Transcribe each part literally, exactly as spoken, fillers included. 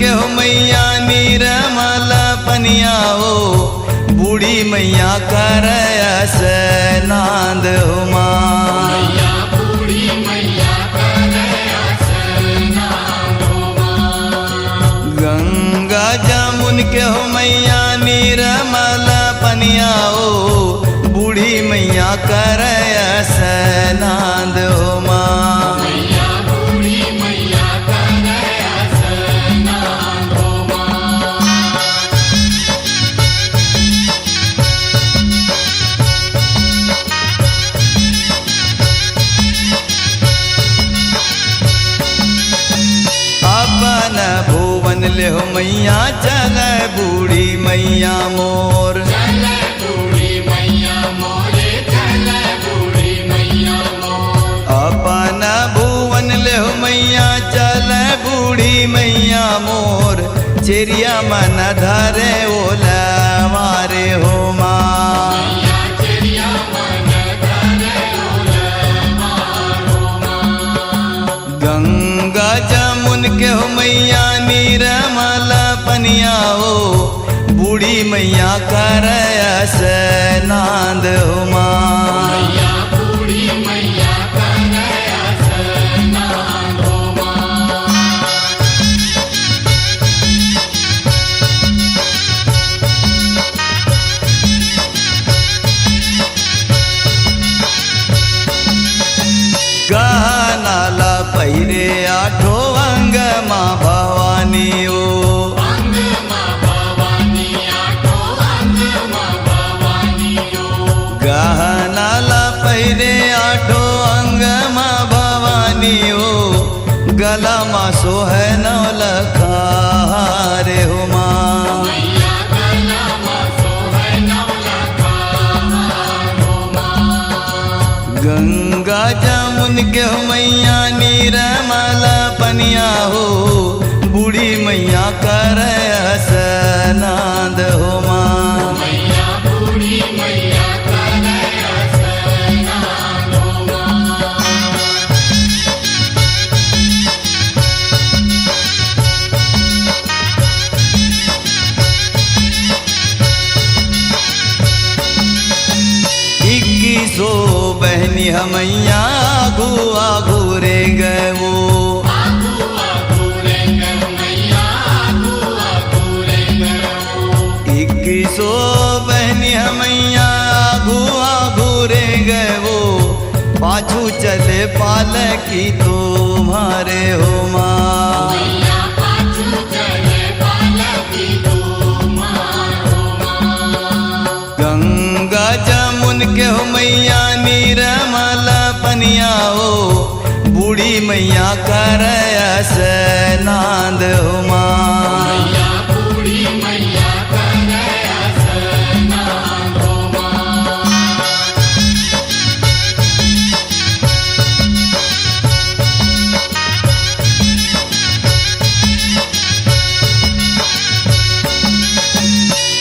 हो मैया निर्मल पनिया हो, बूढ़ी मैया करय स्नान हो माँ। मैया बूढ़ी मैया करय स्नान हो माँ। गंगा जमुन के हो मैया निर्मल पनिया हो, बूढ़ी मैया करय स्नान हो माँ। मैया बूढ़ी मैया करय स्नान हो माँ। अपन भुवन ले हो मैया चलय बूढ़ी मैया मोर। चलय बूढ़ी मैया मोरे, चलय बूढ़ी मैया मोर। अपन भुवन ले हो मैया चलय बूढ़ी मैया मोर। चेरिया मन धरे ओला मारे हो माँ। मैया चेरिया मन धरे ओला मार हो माँ। गंगा जमुन के हो मैया निर्मल पनिया हो, बूढ़ी मैया करय स्नान हो माँ। मैया बूढ़ी मैया करय स्नान हो माँ। गहना ला पहिरे आठो अंग माँ भवानी ओ। अंग माँ भवानी, आठो अंग माँ भवानी ओ। गहना ला पहिरे आठो अंग माँ भवानी ओ। गला माँ सोहय नौ लखा हारे हो माँ। मैया गला माँ सोहय नौ लखा हार हो माँ। गंगा जमुन के हो मैया निर्मल पनिया हो, बूढ़ी मैया करय स्नान हो माँ। मैया बूढ़ी मैया करय स्नान हो माँ। इक्कीसो बहिनी ह मैया आगू आगू रेंगय ओ। आगू आगू रेंगय मैया, आगू आगू रेंगय ओ। इक्कीसो बहिनी ह मैया आगू आगू रेंगय ओ। पाछू चले पालकी तुम्हारे हो माँ। मैया पाछू चले पालकी तुम्हार हो माँ। गंगा जमुन के हो मैया निर्मल पनिया हो, बूढ़ी मैया करय स्नान हो माँ। मैया बूढ़ी मैया करय स्नान हो माँ।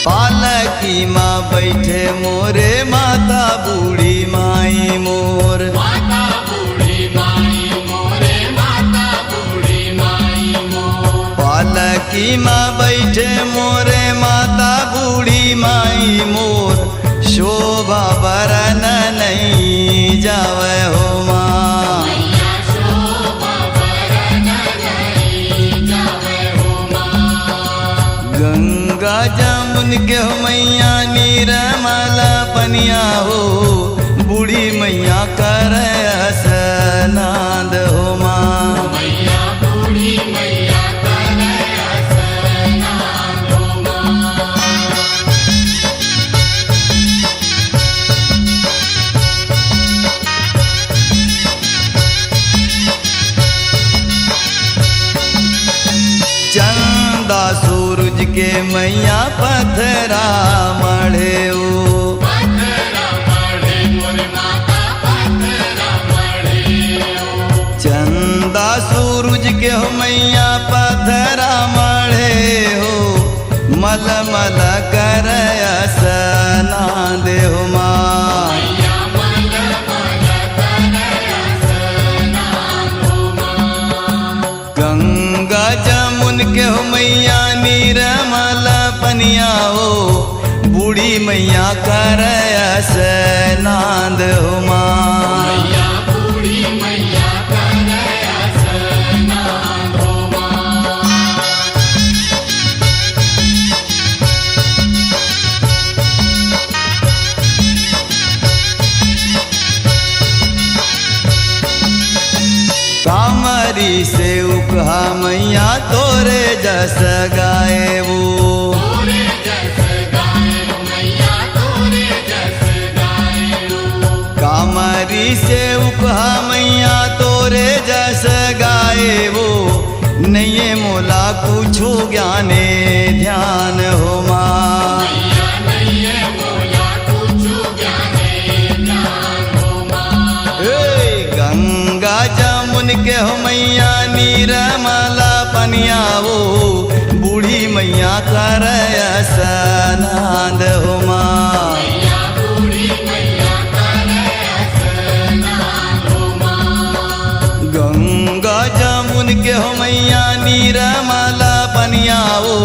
पालकी मा बइठे मोरे माता बूढ़ी माई मोर। माता बूढ़ी माई मोरे, माता बूढ़ी माई मोर। पालकी मा बइठे मोरे माता बूढ़ी माई मोर। शोभा बरन नइ जावय हो माँ। मैया शोभा बरन नइ जावय हो माँ। गंगा जमुन के हो मैया निर्मल पनिया हो, बूढ़ी मैया करय स्नान हो माँ। मैया बूढ़ी मैया करय स्नान हो माँ। चंदा सूरज के मैया पथरा मढ़े ओ। पथरा मढ़े मोरे माता, पथरा मढ़े ओ। चंदा सूरज के हो मैया पथरा मढ़े हो। मलमल करय स्नान हो माँ। मैया मलमल करय स्नान हो माँ। गंगा जमुन के हो मैया मैया करय अस नांद हो माँ। मैया बूढ़ी मैया करय अस नांद हो माँ। कामरी सेवक हा मैया तोरे जस गाए वो। तोरे जस गाए वो मैया, तोरे जस गाए वो। कामरी सेवक हा मैया तोरे जस गाए वो। नइये मोला कुछु ज्ञाने ध्यान हो माँ। मैया नइये मोला कुछु ज्ञाने ध्यान हो माँ। ए, गंगा जमुन के हो मैया, निर्मला पनिया वो, बूढ़ी मैया करय अस नांद हो माँ। मैया बूढ़ी मैया करय अस नांद हो माँ। गंगा जमुन के हो मैया, निर्मला पनिया वो,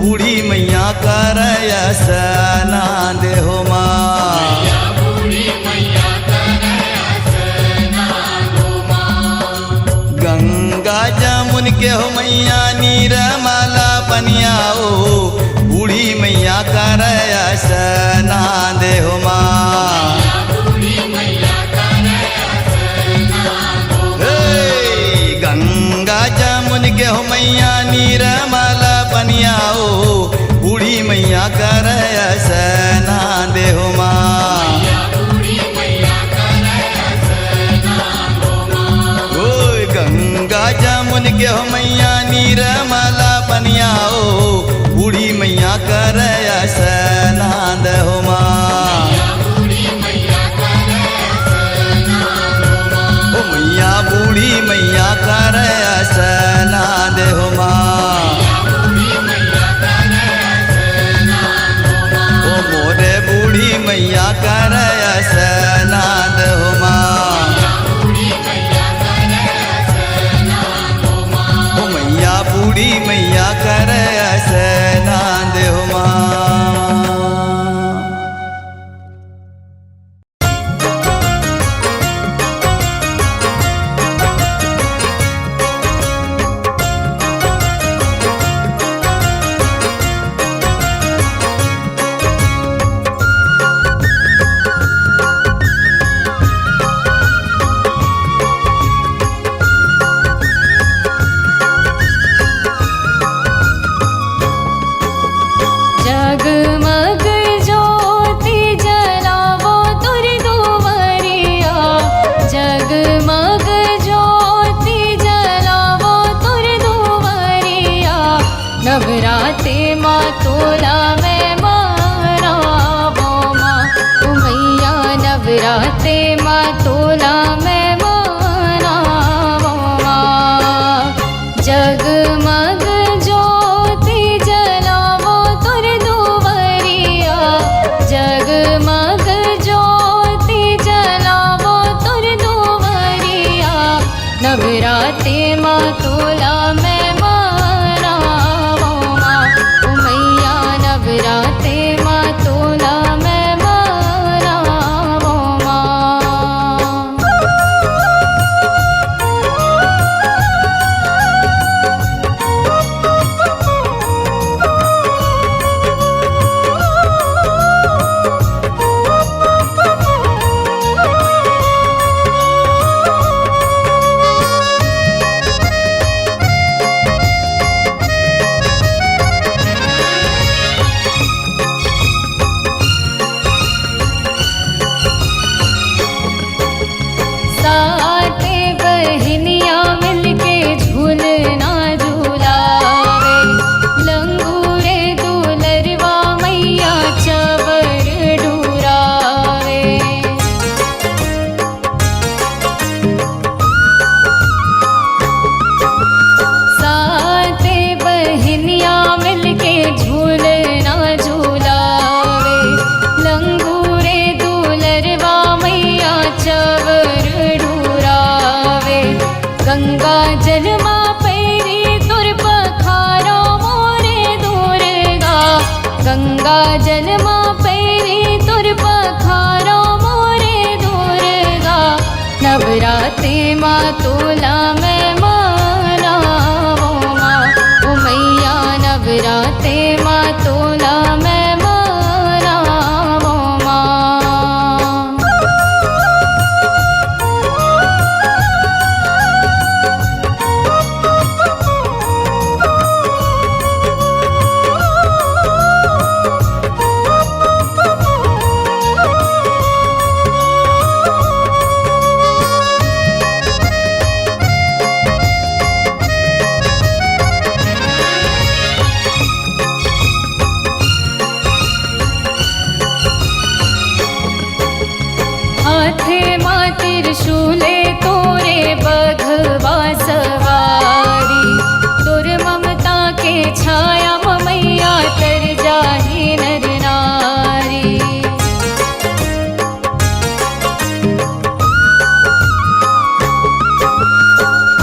बूढ़ी मैया करय अस नांद हो माँ। मैया बूढ़ी मैया करय अस नांद हो माँ। गंगा जमुन के हो मैया, निर्मला पनिया वो, बूढ़ी मैया करय अस नांद हो माँ। मैया बूढ़ी मैया करय अस नांद हो माँ। हे, गंगा जमुन के हो मैया, निर्मला पनिया वो, बूढ़ी मैया करय अस नांद हो माँ। मैया बूढ़ी मैया करय अस नांद हो माँ। ओए गंगा जमुन के हो मैया, निर्मला पनिया वो, बूढ़ी मैया करय अस नांद हो माँ। मैया बूढ़ी मैया करय अस नांद हो माँ। ओ मैया बूढ़ी मैया करय अस नांद हो माँ। मैया बूढ़ी मैया करय अस नांद हो माँ। ओ मोरे बूढ़ी मैया करय अस नांद हो माँ। मैया बूढ़ी मैया करय अस नांद हो माँ। ओ मैया बूढ़ी मैया करय अस नांद हो माँ। जगमग ज्योति जलावो तोर दुवरिया, जगमग ज्योति जलावो तोर दुवरिया। नवराते मा तोला मैं मनावो माँ, ओ मैया नवराते मा तोला मैं मनावो माँ। जगमग ज्योति जलावो तोर दुवरिया, जगमग ज्योति जलावो तोर दुवरिया। नवराते मा तोला मैं मनावो माँ, ओ मैया नवराते तोला मैं मनावो माँ, ओ मैया नवराते माँ तोला मैं मनावो माँ। हाथे मा त्रिशूले तोरे बघवा सवारी, तोर ममता के छाया म मैया तर जाही नर नारी।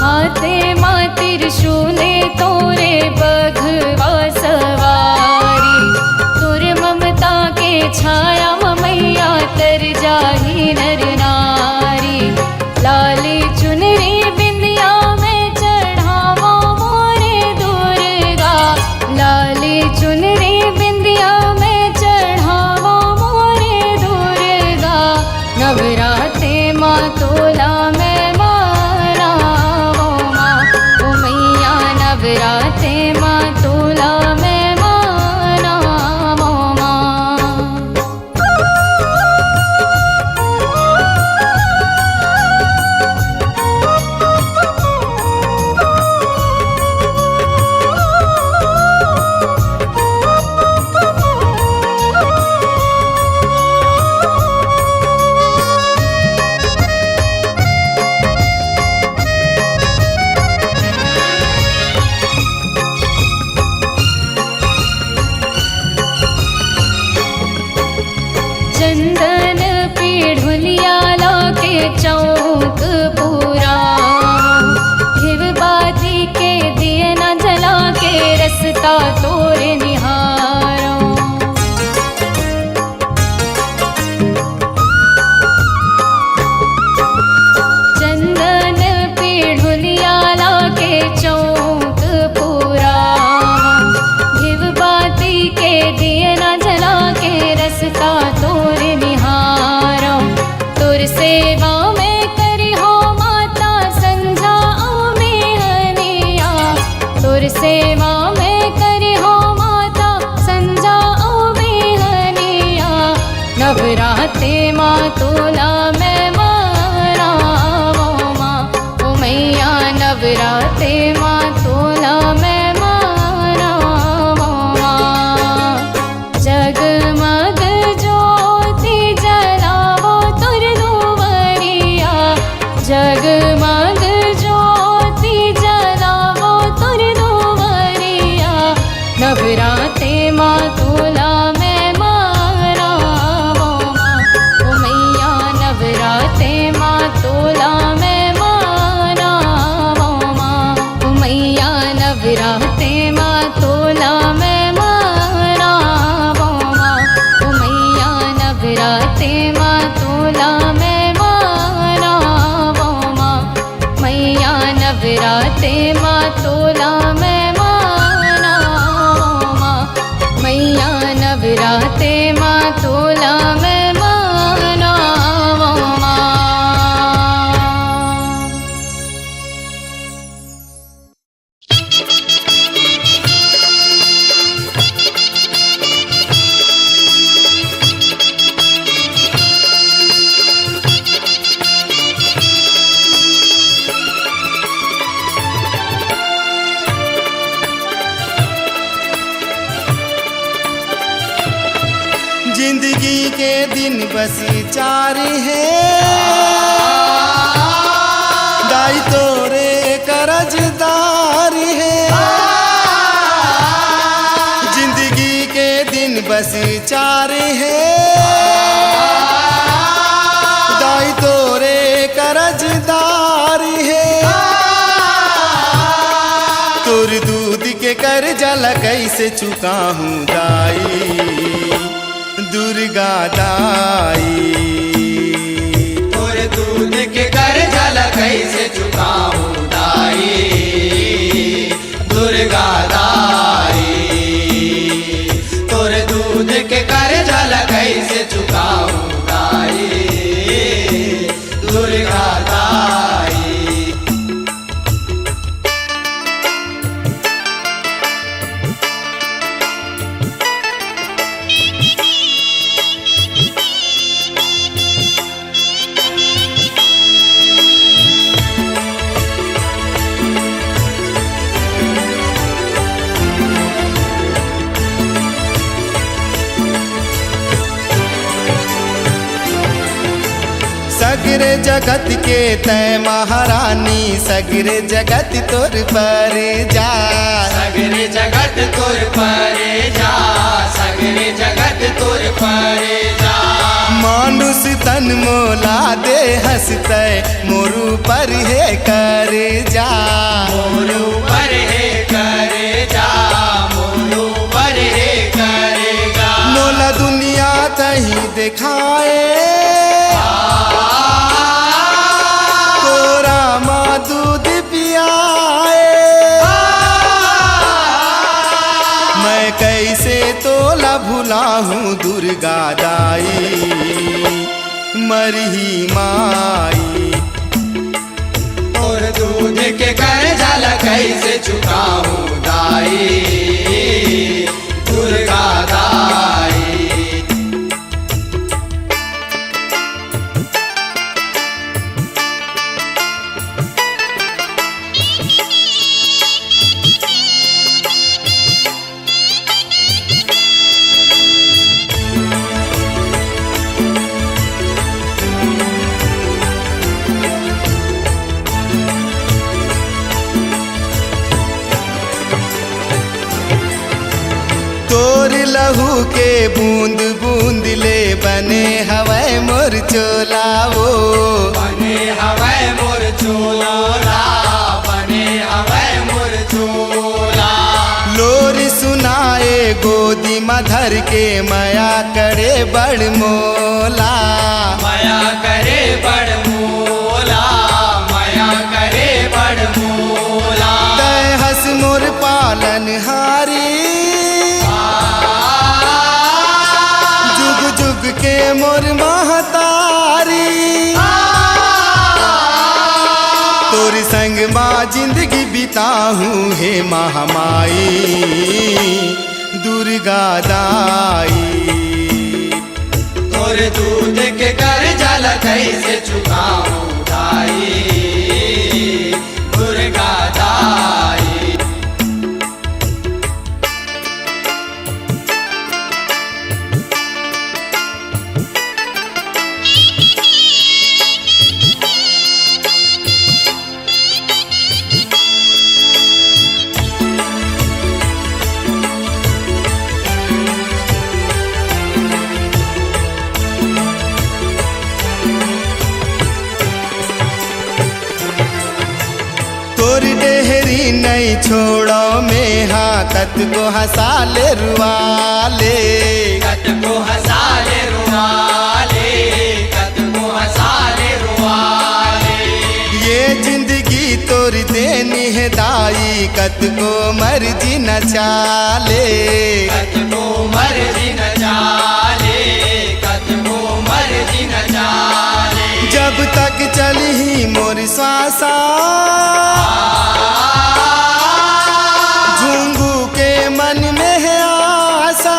हाथे मा त्रिशूले तोरे बघवा सवारी, तोर ममता के छाया म मैया तर जाही नर नारी। लाली चुनरी बिंदिया मैं चढ़ावो मोरे दुर्गा, लाली चुनरी बिंदिया मैं चढ़ावो मोरे दुर्गा। नवराते माँ तोला मैं मनावो माँ, ओ मैया नवराते माँ तोला मैं मनावो माँ। चंदन पीढ़ुलिया लाके चौक पूरा, घिव बाती के दियना जला के रस्ता तोरे निहारो। चंदन पीढ़ुलिया लाके चौक पूरा, घिव बाती के दियना जला के रस्ता तोर निहारो। तोर सेवा मैं करिहो माता संझा अउ बिहनिया, तोर सेवा मैं करिहो माता संझा अउ बिहनिया। नवराते माँ तोला मैं मनावो माँ, ओ मैया नवराते माँ तोला मैं मनावो माँ। जगमग ज्योति जलावो तोर दुवरिया, जगमग ज्योति जलावो तोर दुवरिया। नवराते माँ तोला मैं मनावो माँ, ओ मैया नवराते माँ तोला मैं मनावो माँ, ओ मैया नवराते माँ तोला मैं मनावो माँ, ओ मैया नवराते माँ तोला मैं मनावो माँ। मैया नवराते माँ तोला मैं मनावो माँ, मैया नवराते माँ तोला मैं मनावो माँ। जिंदगी के दिन बस चार हे, दाई तोरे करजदार हे। जिंदगी के दिन बस चार हे, दाई तोरे करजदार हे। तोर दूध के करजा ला कैसे चुकाहूँ दाई, दुर्गा दाई। तोर दूध के करजा ला कैसे चुका दुर्गा दाई, तोर दूध के कर्जा ला कइसे चुकाहूँ दाई, दुर्गा दाई। सगरे जगत के तैं महारानी, सगरे जगत तोर परजा। सगरे जगत तोर परजा, सगरे जगत तोर परजा। मानुष तन मोला देहस तैं, मोर ऊपर हे कर्जा। मोर ऊपर हे कर्जा, मोर ऊपर हे कर्जा। मोला दुनिया तहीं देखाए, तोरा माँ दूध पियाए। मैं कइसे तोला भुलाहूँ दुर्गा दाई, मरही माई। तोर दूध के कर्जा ला कइसे चुकाहूँ दाई, दुर्गा दाई। तोर लहू के बूंद बूंद ले बने हवय मोर चोला वो। बने हवय मोर चोला, बने हवय मोर चोला। लोरी सुनाए गोदी म धर के, मया करे बड़ मोला। मया करे बड़ मोला, मया करे बड़ मोला। तैं हस मोर पालनहारी, जुग जुग के मोर महतारी। तोर संग मा जिंदगी बिताहूँ हे महामाई, दुर्गा दाई। तोर दूध के कर्जा ला कइसे चुकाहूँ दाई, दुर्गा दाई। तोर डेहरी नइ छोड़व मेहा, कतको हँसा ले रुआ ले। कतको हँसा ले रुआ ले, कतको हँसा ले रुआ ले। ये जिंदगी तोर देनी हे दाई, कतको मरजी नचा ले। कतको मरजी नचा ले, कतको मरजी नचा ले। जब तक चलही मोर श्वासा, झुंगू के मन में हे आसा।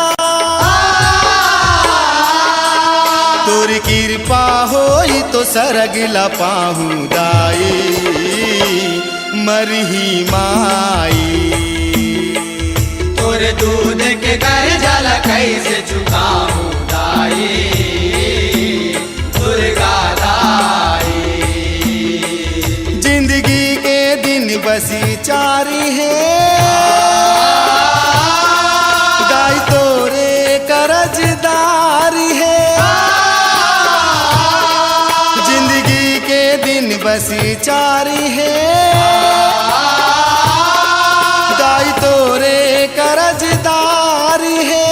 तोर कृपा होई तो सरग ला पाहूँ दाई, मरही माई। तोर दूध के कर्जा ला कइसे चुकाहूँ दाई, दुर्गा दाई। जिंदगी के दिन बस चार हे, दाई तोरे कर्जदार हे। जिंदगी के दिन बस चार हे, दाई तोरे कर्जदार हे।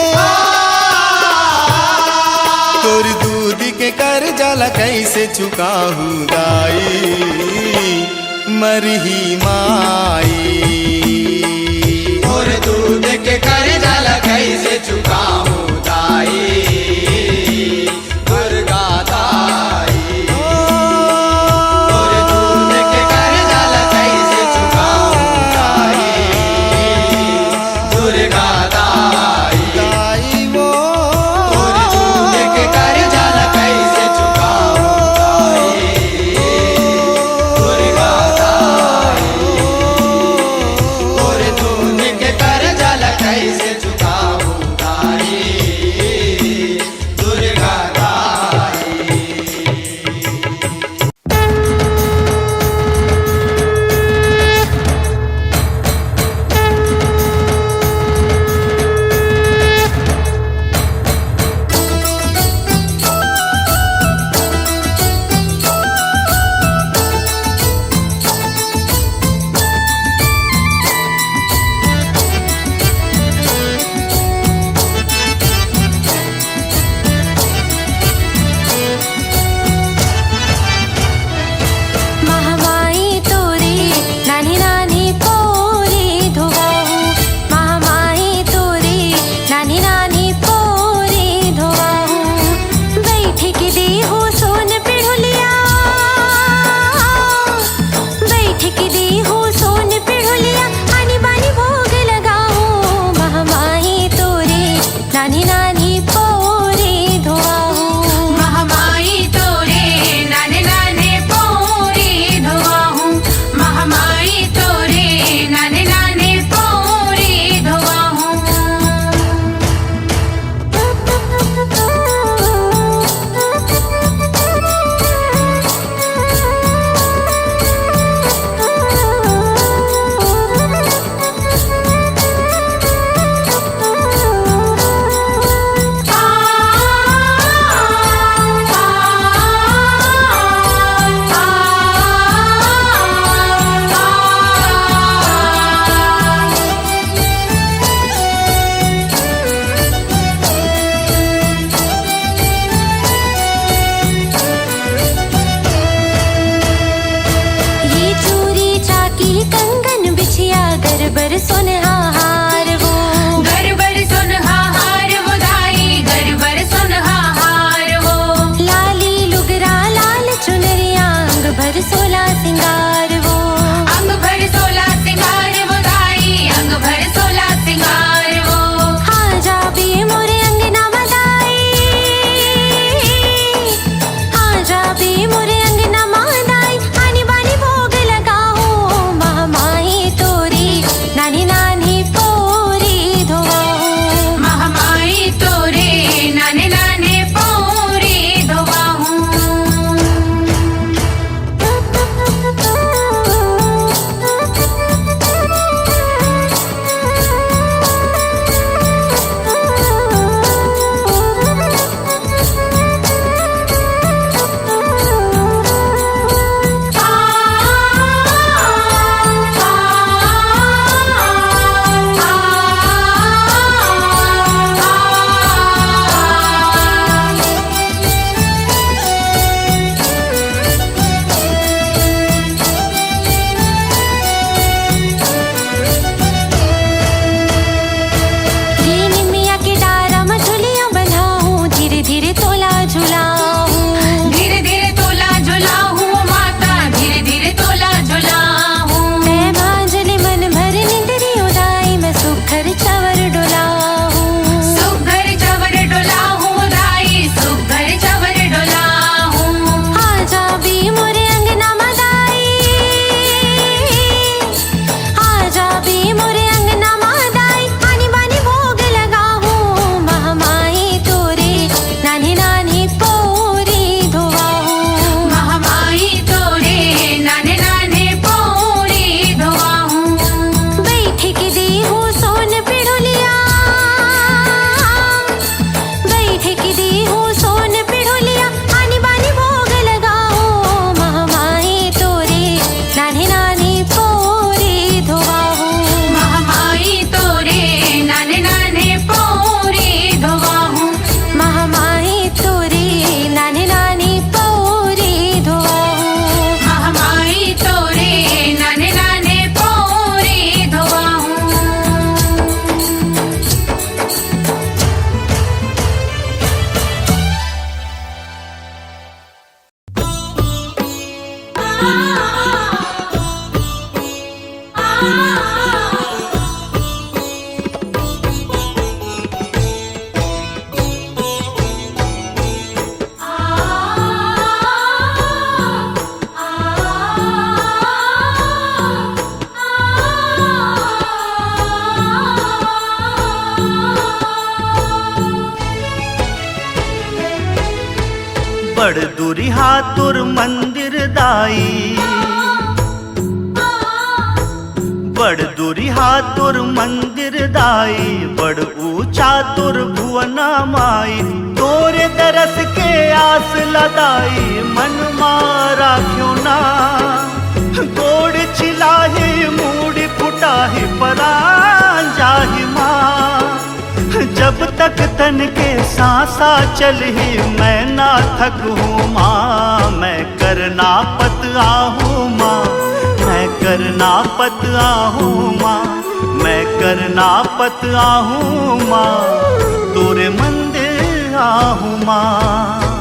तोर दूध के कर्जा ला कइसे चुकाहूँ दाई, मरही माई। मोर दूध के कर्जा ला कइसे चुकाहूँ दाई दुर्गा दाई। मोर दूध के कर्जा ला कइसे चुकाहूँ दाई दुर्गा दाई। दाई वो। मोर दूध के कर्जा ला कइसे चुकाहूँ दाई दुर्गा दाई। मोर दूध के कर्जा ला कइसे चुकाहूँ दाई दुर्गा दाई। महामाई तोरे नानी नानी पोरी धोवाहूँ, महामाई तोरे नानी नानी पोरी धोवाहूँ। बैठ के देहू सोन पिढ़ुलिया, बैठ के देहू सोन पिढ़ुलिया, आनी बानी भोग लगाहूँ, महामाई तोरे नानी नानी पोरी धोवाहूँ। महामाई तोरे नाने नाने पोरी धोवाहूँ। महामाई तोरे नाने नाने पोरी धोवाहूँ। ये चूरी चाकी कंगन बिछिया गरबर सोनहा हार वो। गरबर सोनहा हार वो दाई, गरबर सोनहा हार वो। लाली लुगरा लाल चुनरिया अंग भर सोला सिंगार वो। अंग भर सोला सिंगार वो दाई, अंग भर सोला सिंगार वो। आ जाबे मोरे अंगना मा दाई, आ जाबे मोरे अंगना मा दाई, आनी बानी भोग लगाहूँ, महामाई तोरी नानी नानी बड़ दुरिहा तोर मंदिर दाई, बड़ दुरिहा तोर मंदिर दाई, बड़ ऊंचा तोर भुवना माई। तोरे दरस के आस ल दाई, मन मा राख्यो ना। गोड़ चिलाही, मूड़ी फुटाही, परान जाही माँ। जब तक तन के सांसा चलही, मैं ना थकहूँ माँ। मैं करना पत आहूँ माँ, मैं करना पत आहूँ माँ, मैं करना पत आहूँ माँ, तोरे मंदिर आहूँ माँ।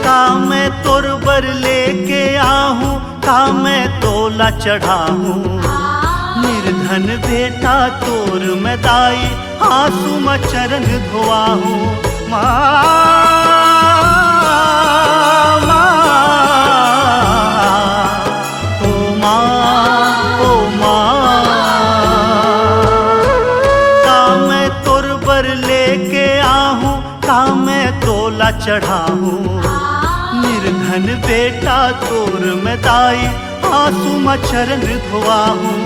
का मैं तोर बर लेके आहूँ, का मैं तोला चढ़ाहूँ। निर्धन बेटा तोर मैं दाई, आंसू म चरण धोआहूँ। माँ, माँ, ओ माँ, ओ माँ, का मैं तोर बर लेके आहूँ, का मैं तोला चढ़ाहूँ। निर्धन बेटा तोर मैं दाई, आंसू म चरण धोआहूँ।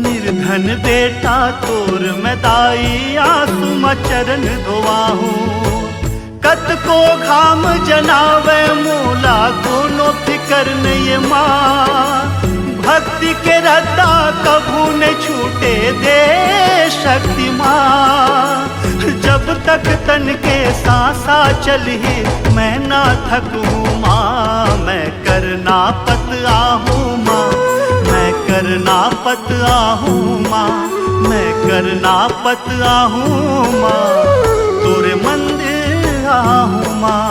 निर्धन बेटा तोर मैं दाई, आंसू म चरण धोआहूँ। कतको घाम जनावे मोला, कोनो फिकर नइये माँ। भक्ति के रद्दा कभू नइ छूटे, दे शक्ति माँ। जब तक तन के सांसा चलही, मैं ना थकहूँ माँ। मैं करना पत आहूँ माँ, मैं करना पत आहूँ माँ, मैं करना पत आहूँ माँ, तोरे मंदिर आहूँ माँ।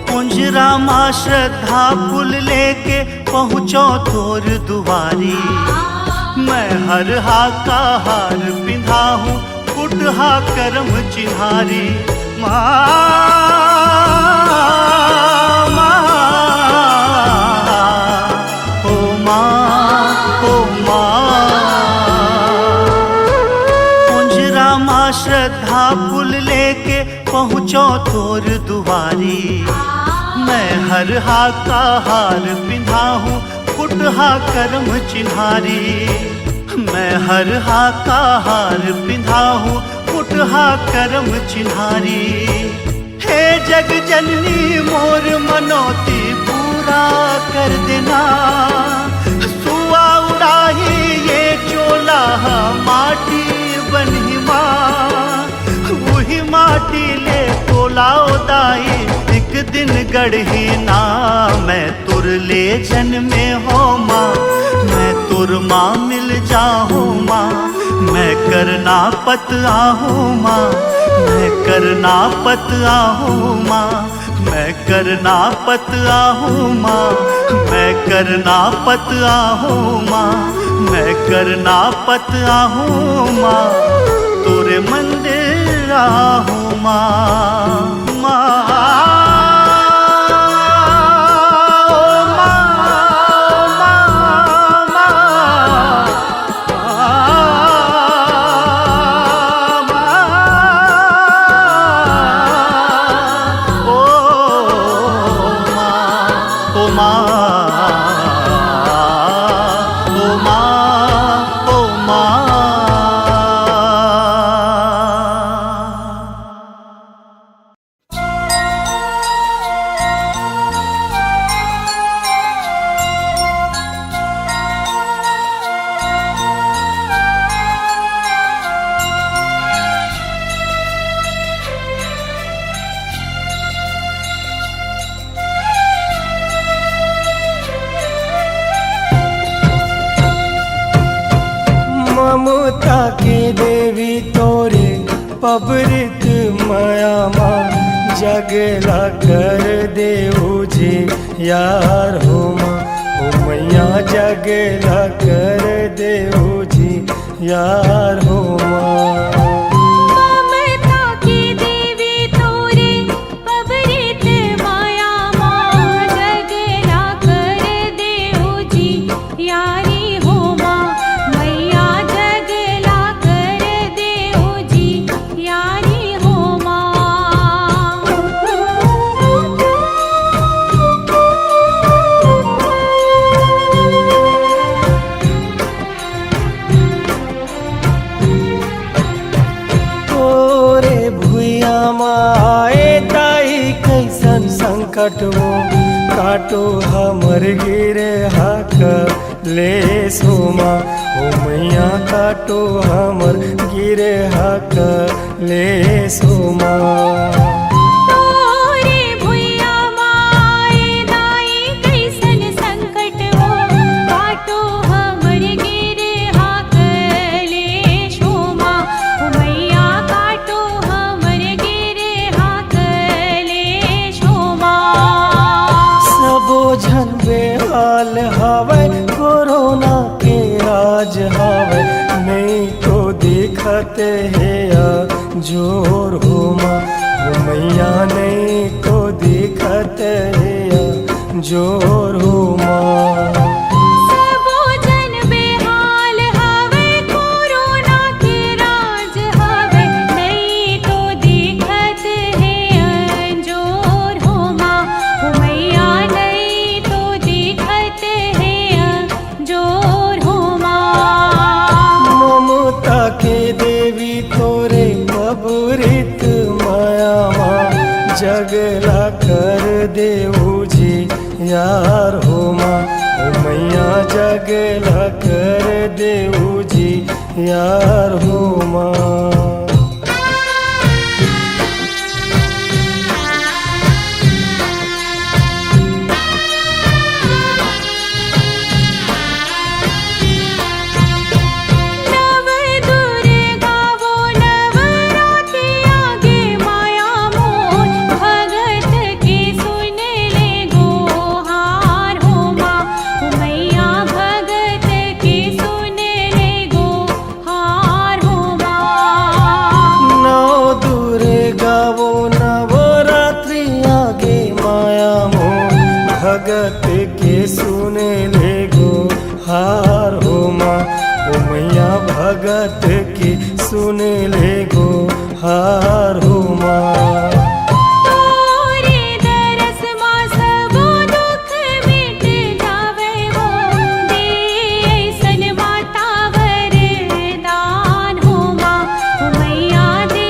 कुंजरा मा श्रद्धा फूल लेके पहुँचो तोर दुआरी। मैं हरहा का हार पिंधाहूँ, कुटहा करम चिन्हारी। माँ, माँ, ओ माँ, ओ माँ। कुंजरा मा श्रद्धा फूल लेके पहुँचो तोर दुआरी। मैं हरहा का हार पिंधाहूँ, कुटहा करम चिन्हारी। मैं हरहा का हार पिंधाहूँ, कुटहा करम चिन्हारी। हे जग जननी मोर मनौती पूरा कर देना। सुआ उड़ाही ये चोला हा माटी बनही माँ। उही माटी ले तोला ओ दाई, एक दिन गढ़ही ना। मैं तोर ले जनमे हों माँ, मैं तोर माँ मिल जाहूँ माँ। मैं करना पत आहूँ माँ, मैं करना पत आहूँ माँ, मैं करना पत आहूँ माँ, मैं करना पत आहूँ माँ, मैं करना पत आहूँ माँ, तोरे मंदिर आहूँ माँ। माँ, ओ माँ, ओ माँ, माँ। ममता के देवी तोरे पबरित मया मा, जग ला कर देहू जियार हो माँ। ओ मैया, जग ला कर देहू जियार हो माँ। ममता के देवी तोरे पबरित मया मा, जग ला कर देहू जियार हो माँ। मैया, जग ला कर देहू जियार हो माँ। तोरे भुइयां म आए दाई, कइसन संकट वो काटो हमर गिरहा कलेस हो माँ। ओ मैया, काटो हमर गिरहा कलेस हो माँ। तोरे भुइयां म आए दाई, कइसन संकट वो काटो हमर गिरहा कलेस हो माँ। ओ मैया, काटो हमर गिरहा कलेस हो माँ। सबो झन बेहाल हावय, कोरोना के राज हावय, नइ तो दिखत हे अंजोर हो माँ। ओ मैया, नइ तो दिखत हे अंजोर हो माँ। सबो झन बेहाल हावय, कोरोना के राज हावय, नइ तो दिखत हे अंजोर हो माँ। ओ मैया, नइ तो दिखत हे अंजोर हो माँ। ममता के देवी तोरे पबरित मया मा, जग ला कर देहू जियार हो माँ। ओ मैया, जग ला कर देहू जियार हो माँ। नव दुर्गा वो नवरात्रि आगे माया मोर, भगत के सुन ले गोहार हो माँ। ओ मैया, भगत के सुन ले गोहार हो माँ। नव दुर्गा वो नवरात्रि आगे माया मोर, भगत के सुन ले गोहार हो माँ। ओ मैया, भगत के सुन ले गोहार हो माँ। तोरे दरस मा सबो दुख मिट जावय वो, दे अइसन माता वरदान हो माँ। ओ मैया, दे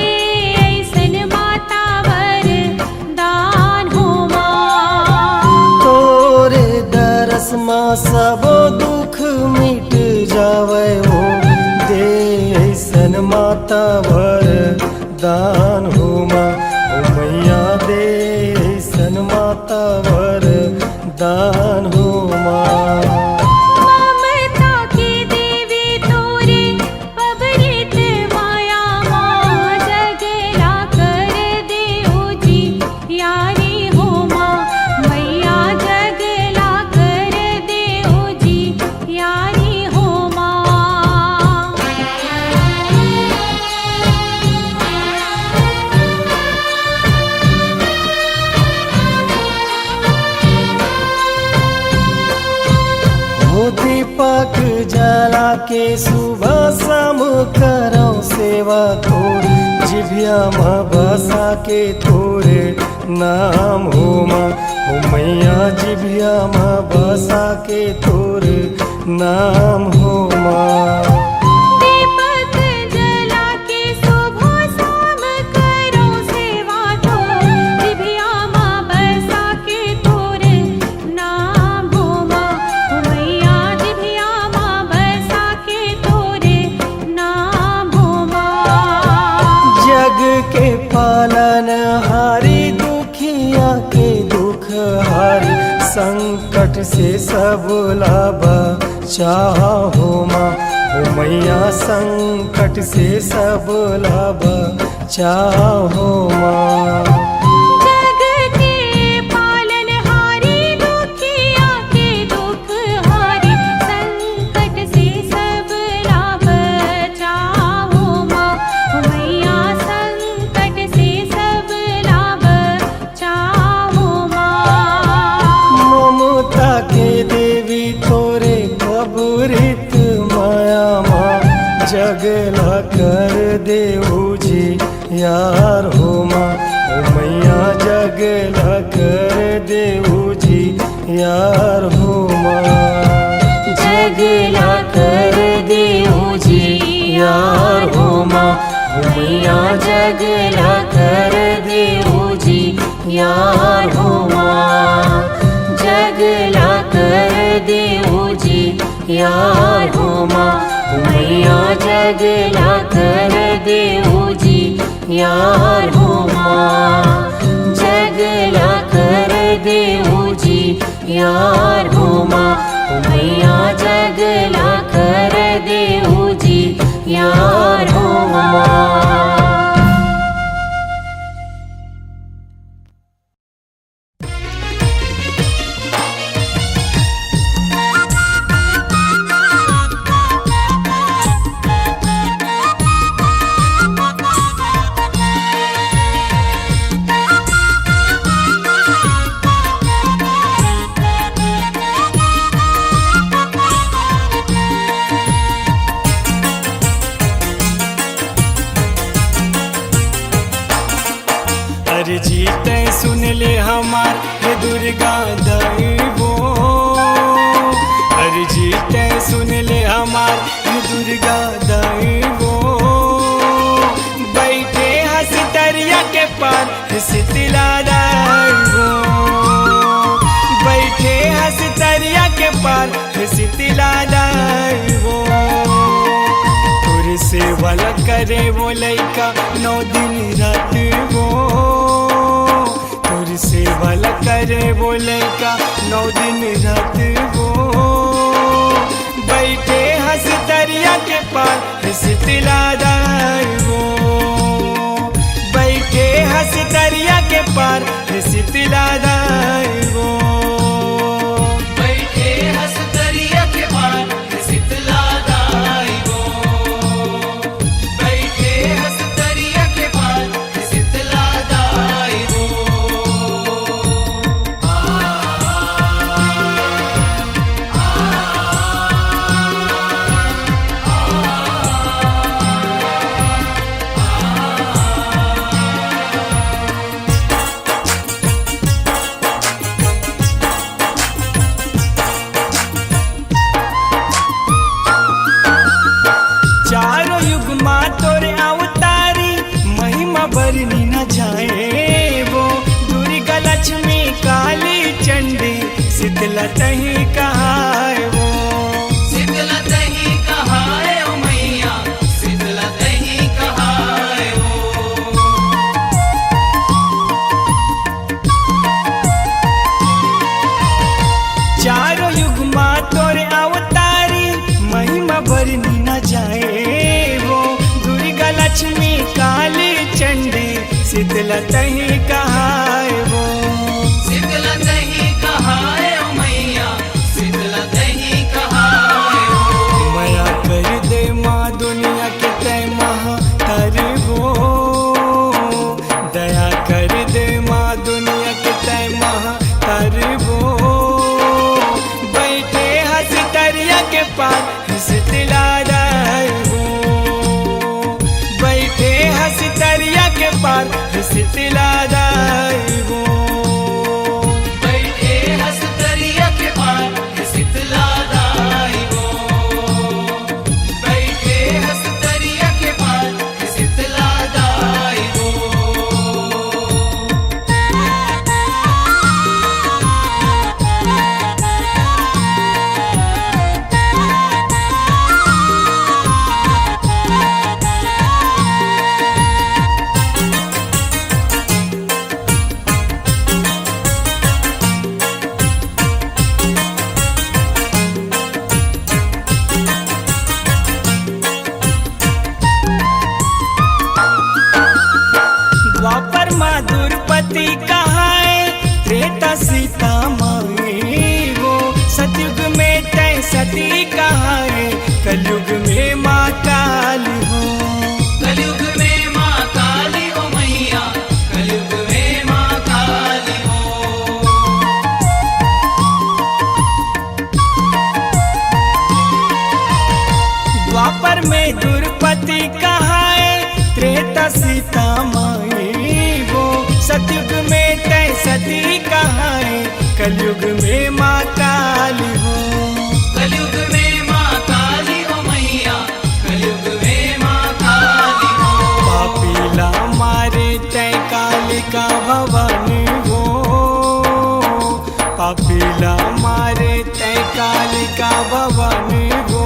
अइसन माता वरदान हो माँ। तोरे दरस मा सबो दुख मिट जावय वो, दे अइसन माता वरदान हो माँ। ओ मैया, दे अइसन माता वरदान हो माँ। ममता के देवी तोरे पबरित मया मा, जग ला कर देहू जियार हो माँ। मैया, जग ला कर देहू जियार हो माँ। हो दीपक जला के सुबह शाम करौं सेवा तोर, जिभिया म बसा के तोर नाम हो माँ। ओ मैया, जिभिया म बसा के तोर नाम हो माँ। दीपक जला के सुबह शाम करौं सेवा तोर, जिभिया म बसा के तोर नाम हो माँ। ओ मैया, जिभिया म बसा के तोर नाम हो माँ। जग के पालनहारी, दुखिया के दुखहारी, संकट संकट से सब ला बचाहो माँ, ओ मैया संकट से सब ला बचाहो माँ। जग के पालनहारी, दुखिया के दुखहारी, संकट से सब ला बचाहो माँ, ओ मैया संकट से सब ला बचाहो माँ। ममता के देवी तोरे अबुरित माया माँ, जग ला कर दे उजियार हो माँ, ओ मैया जग ला कर दे उजियार हो माँ। जग ला कर दे उजियार हो माँ, ओ मैया जग ला कर दे उजियार हो माँ। जग ला कर दे उजियार हो माँ, ओ मैया जग ला कर दे उजियार हो माँ। जग ला कर दे उजियार हो माँ, ओ मैया जग ला कर दे उजियार हो माँ। अर्जी तैं सुन ले हमार, हे दुर्गा दाई वो। अर्जी तैं सुन ले हमार, हे दुर्गा दाई वो। बैठे हस तरिया के पार, हे शीतला दाई वो। बैठे हस तरिया के पार, हे शीतला दाई वो। तोर सेवा ला करे वो लइका नौ दिन रात वो। तोर सेवा ला करे वो लइका नौ दिन रात वो। बैठे हस तरिया के पार, हे शीतला दाई वो। बैठे हस तरिया के पार, हे शीतला दाई वो। बैठे हस तरिया के पार, हे शीतला दाई वो। बैठे हस तरिया के पार, हे शीतला दाई वो। चारों युग मा तोरे अवतारी, महिमा बरनी न जाए वो। दुर्गा लक्ष्मी काली चंडी, शीतला तहीं कहाए वो। शीतला तहीं कहाए ओ मैया, शीतला तहीं कहाए वो। चारों युग मा तोरे अवतारी, महिमा बरनी न जाए वो। दुर्गा लक्ष्मी काली चंडी, शीतला तहीं कहाए वो। शीतला तहीं कहाए ओ मैया, शीतला तहीं कहाए वो। मया कर दे माँ दुनिया के तैं महातारी वो। दया कर दे माँ दुनिया के तैं महातारी वो। बैठे हस तरिया के पार, शीतला दाई वो। बैठे हस तरिया के पार, शीतला दाई ती कहाए कलयुग में माँ काली हो। कलयुग में माँ काली हो मैया, कलयुग में माँ काली हो। द्वापर में दुर्पति कहाए, त्रेता सीता माई वो। सतयुग में तय सती कहाए, कलयुग में माँ काली हो। कलयुग में माँ काली हो मैया, कलयुग में माँ काली हो। पापी ला मारे तय कालिका भवानी हो। पापी ला मारे तय कालिका भवानी हो।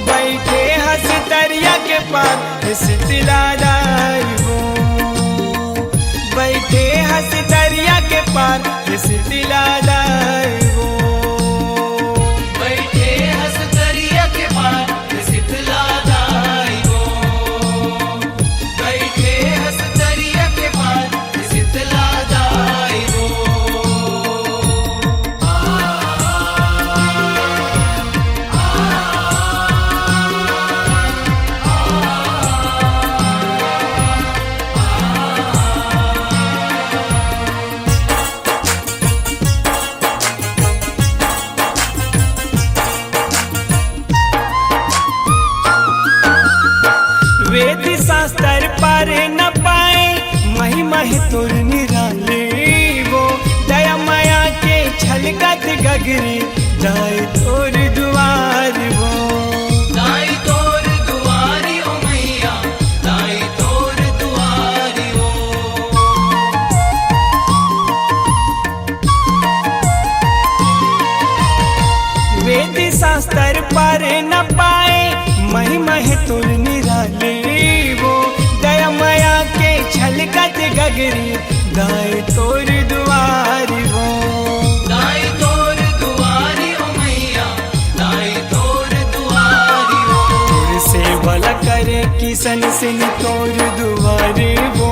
बैठे हस दरिया के पार, हे शीतला दाई हो। बैठे हस दरिया के पार, हे शीतला दाई हो। बैठे हस दरिया के पार, हे शीतला दाई हो। बैठे हस दरिया के पार, हे शीतला दाई हो। वेद शास्त्र पार न पाए, महिमा हे तोर निराले वो। दया माया के छलकत गगरी, दाई तोर दुआर वो। दाई तोर दुआरी ओ मैया, दाई तोर दुआरी वो। वेद शास्त्र पार न पाए, महिमा हे तोर निराले वो। दया माया के छलकत गगरी, दाई तोर दुआरी वो। दाई तोर दुआरी ओ मैया, दाई तोर दुआरी वो। तोर सेवा ला करे किशन सिंह तोर दुआरी वो।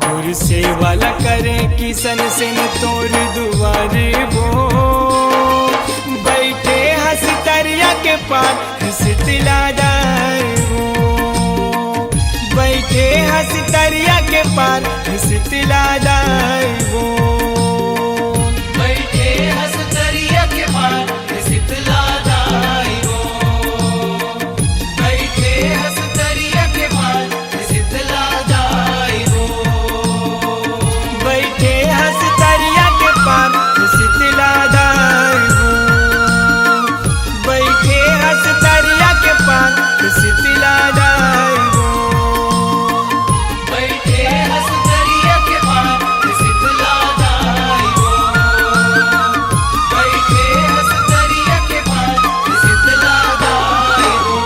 तोर सेवा ला करे किशन सिंह तोर दुआरे वो। बैठे हस दरिया के पार, शीतला दाई वो। बैठे हस दरिया के पार, शीतला दाई वो। बैठे हस दरिया के पार, शीतला दाई वो। बैठे हस दरिया के पार, शीतला दाई हो। बैठे हस दरिया के पार, शीतला दाई हो। बैठे हस दरिया के पार, शीतला दाई हो। बैठे हस दरिया के पार, शीतला दाई हो। बैठे हस दरिया के पार, शीतला दाई हो।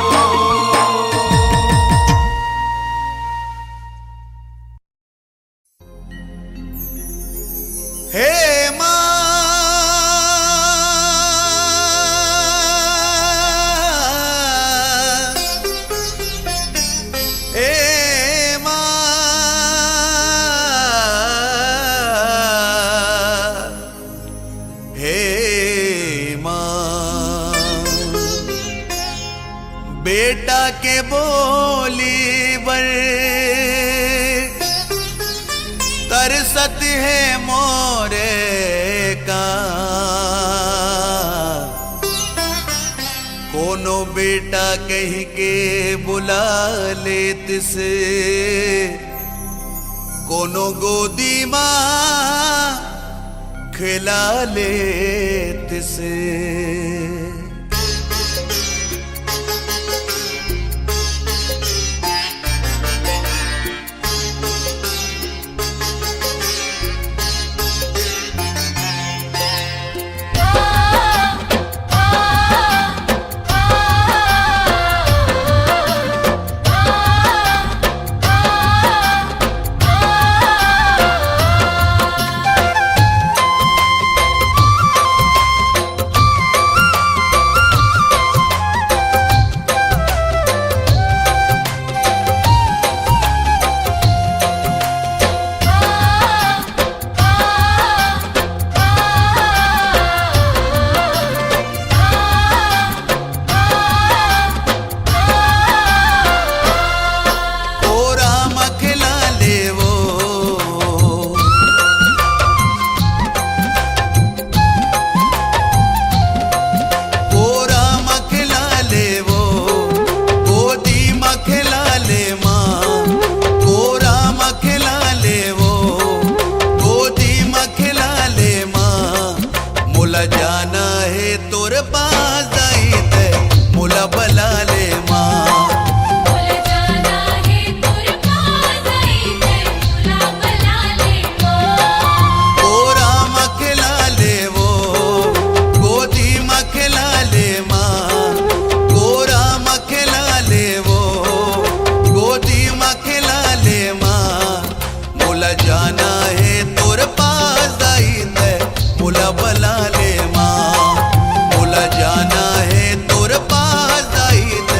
हे माँ, हे माँ, हे माँ, बेटा के बोली बर तरसत हे मोरे कान। कोनो बेटा कहि के बुला लेतिस, कोनो गोदी मा खेला लेतिस। जाना हे तोर पास जाई ते, मोला बला ले माँ। मोला जाना हे तोर पास जाई ते, मोला बला ले माँ। कोरा म खेला ले वो, गोदी म खेला ले माँ। कोरा म खेला ले वो, गोदी म खेला ले माँ। मोला जाना हे तोर पास जाई ते, मोला बला ले माँ। मोला जाना हे तोर पास जाई ते,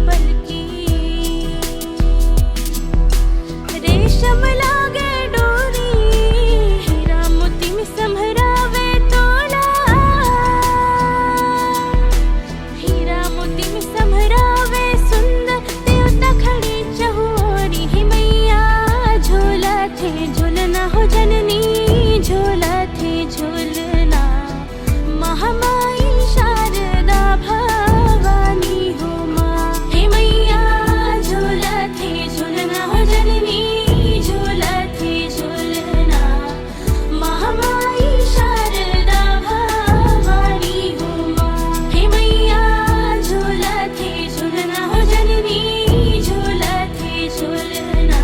बल्कि रेशम लागे डोरी, हीरा मोती में संभरावे तोला। हीरा मोती में संभरावे सुंदर देवता खड़ी चहुओरी। हे मैया झूलत हे झूलना हो जननी, झूलत हे झूलना। महामाई शारदा भवानी हो माँ। हे मैया झूलत हे झूलना हो जननी, झूलत हे झूलना। महामाई शारदा भवानी हो माँ। हे मैया झूलत हे झूलना हो जननी, झूलत हे झूलना।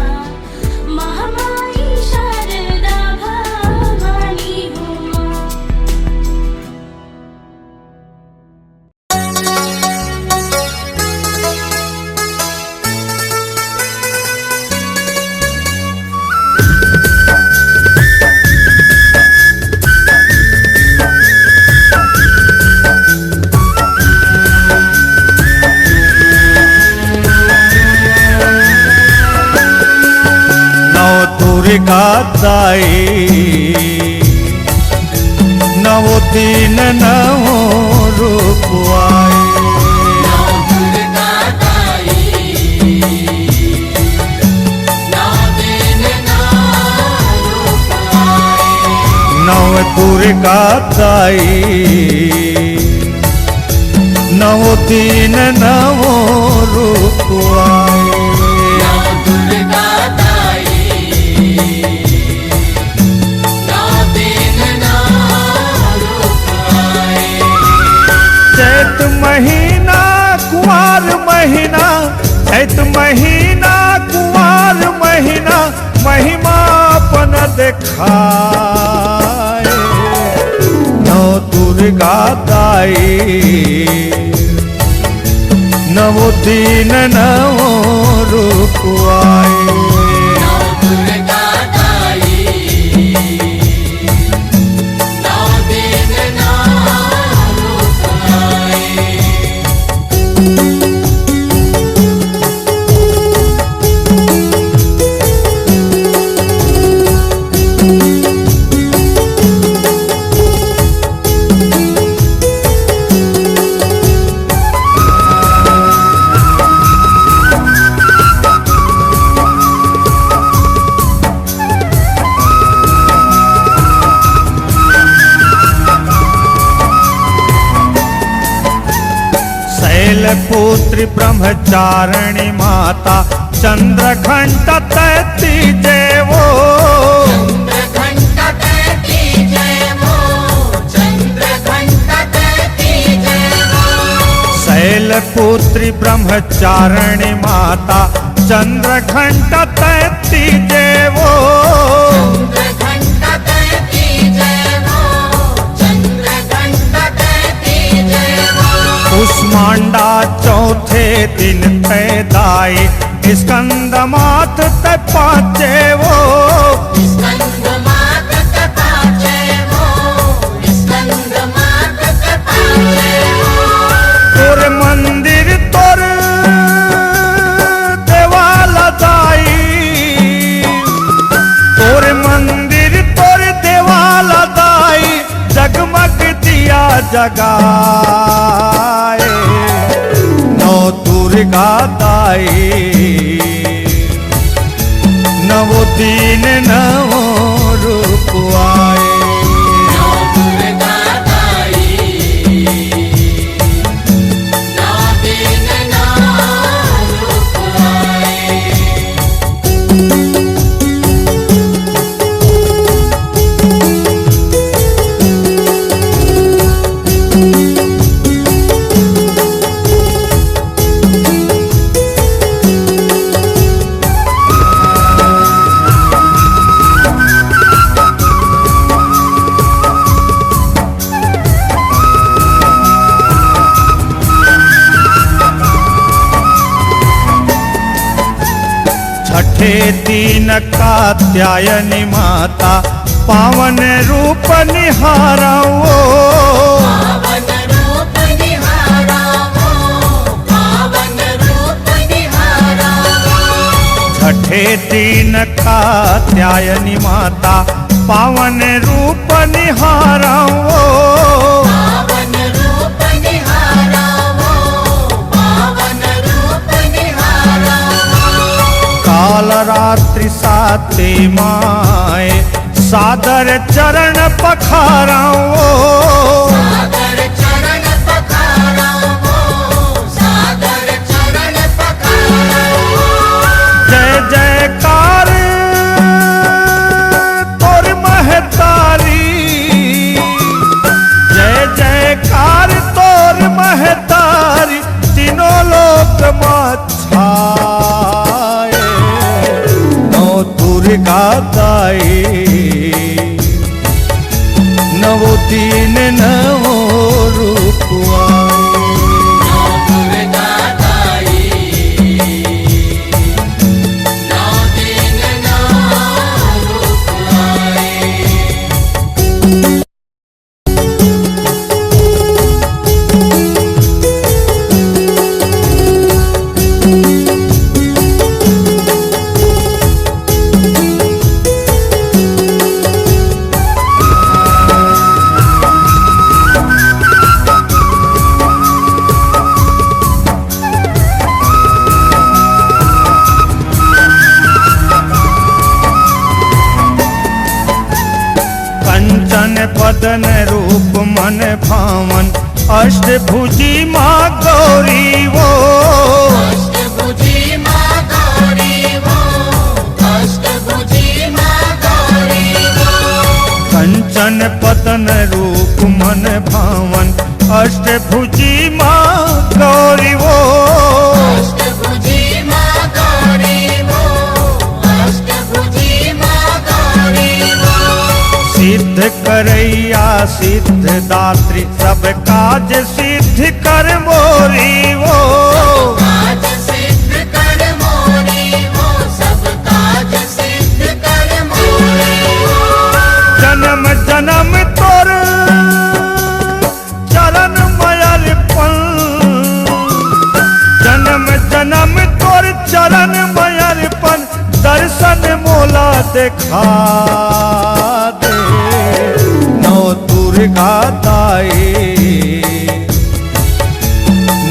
महामाई शारदा भवानी हो माँ। नव दुर्गा दाई, नवो दिन नवो रूप आए। नव दुर्गा दाई, नव दिन नव रूप आए। नव दुर्गा दाई, नवो दिन नवो रूप आए। नव दुर्गा दाई, नव दिन नव रूप आए। चैत महीना, कुंवार महीना, चैत महीना, कुंवार महीना, महिमा अपन देखाए। नव दुर्गा दाई, नवो दिन नवो रूप आए। नव दुर्गा दाई, नव दिन नव रूप आए। शैलपुत्री ब्रह्मचारिणी माता, चंद्रघंटा तैं तीजे वो। चंद्रघंटा तैं तीजे वो, चंद्रघंटा तैं तीजे वो। शैलपुत्री ब्रह्मचारिणी माता, चंद्रघंटा तैं तीजे वो। चंद्रघंटा तैं तीजे वो, चंद्रघंटा तैं तीजे वो। पुस मांडा चौथे दिन तैं दाई, स्कंद माथ तैं पाचे वो। स्कंद माथ तैं पाचे वो, स्कंद माथ तैं पाचे वो। तोर मंदिर तोर देवाला दाई, तोर मंदिर तोर देवाला दाई, जगमग दिया जगाए। नौ दुर्गा दाई, नवो दिन नवो रूप आए। नौ दुर्गा दाई, नौ दिन नौ रूप आए। छठे दिन कात्यायनी माता पावन रूप निहारा वो। पावन रूप निहारा वो, पावन रूप हे दीन कात्यायनी माता, पावन रूप निहारौ। पावन रूप निहारौ, पावन रूप निहारौ। काल रात्रि साते माय, सादर चरण पखारौ। सादर चरण पखारौ, सादर चरण पखारौ। जय जयकार तोर महतारी, जय जयकार तोर महतारी, तीनों लोक मा छाए। नौ दुर्गा दाई, नवो दिन नवो रूप आए। कंचन बदन रूप मन भावन, अष्टभुजी माँ गौरी वो। अष्टभुजी माँ गौरी वो, अष्टभुजी माँ गौरी वो। कंचन बदन रूप मन भावन, अष्टभुजी माँ गौरी वो। अष्टभुजी माँ गौरी वो, अष्टभुजी माँ गौरी वो। सिद्ध करैया सिद्ध दात्री, सब काज सिद्ध कर मोरी वो। सब काज सिद्ध कर मोरी वो, सब काज सिद्ध कर मोरी वो। जन्म जन्म तोर चरण मय अर्पण, जन्म जन्म तोर चरण मय अर्पण, दर्शन मोला देखा दे। नौ दुर्गा दाई,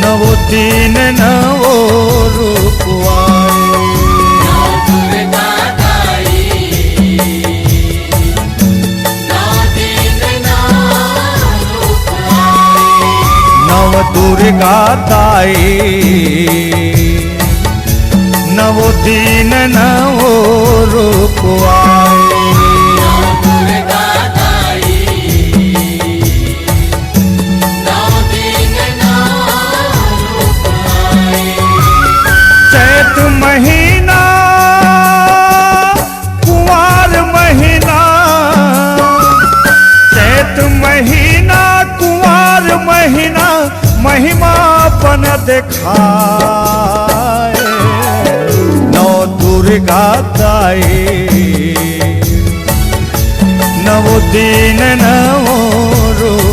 नवो दिन नवो रूप आए। नौ दुर्गा दाई, नौ दिन नौ रूप आए। नव दुर्गा दाई, नवो दिन नवो रूप आए। नौ दुर्गा दाई, नौ दिन नौ रूप आए। चैत महीना, कुंवार महीना, चैत महीना, कुंवार महीना, महिमा अपन देखाए। नौ दुर्गा दाई, नवो दिन नवो रूप